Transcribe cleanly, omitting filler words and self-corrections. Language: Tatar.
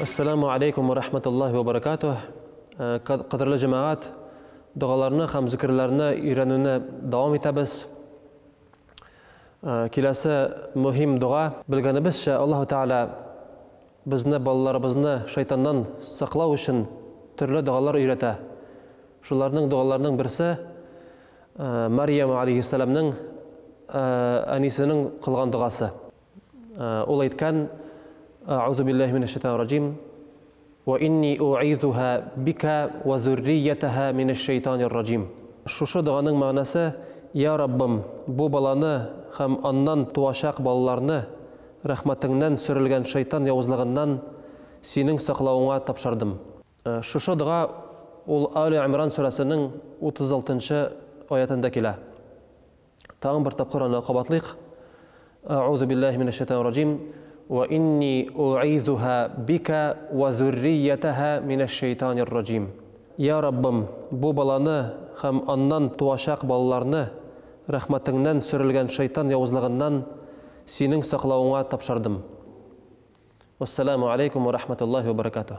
Ассаламу алейкум ва рахматуллахи ва баракатух. Кадерле җәмәгать, догаларны һәм зикерләрне өйрәнүне дәвам итәбез. Киләсе мөһим дога. Белгәнебезчә, Аллаһу Тәгалә безне, балаларыбызны шайтаннан саклау өчен төрле догалар өйрәтә. Шуларның догаларның берсе Марьям алейһиссәламнең әнисенең кылган догасы. Ул әйткән: Аузу биллаһи минәш шайтанир раҗим. Ва инни уизуха бика ва зурриятаха минәш шайтанир раҗим. Шушы доганың мәгънәсе: Я Раббым, бу баланы һәм аннан туачак балаларны рәхмәтеңнән сөрелгән шайтан явызлыгыннан Синең саклавыңа тапшырдым. Шушы дога ул Али Имран сүрәсенең 36 нчы аятендә килә. Тагын бер тапкыр аны кабатлыйк. Аузу биллаһи минәш шайтанир раҗим. Ва инни уизуха бика ва зурриятаха минәш шайтанир раҗим. Я Раббым, бу баланы һәм аннан туачак балаларны рәхмәтеңнән сөрелгән шайтан явызлыгыннан Синең саклавыңа тапшырдым. Вассаламу алейкум ва рахматуллахи ва баракатух.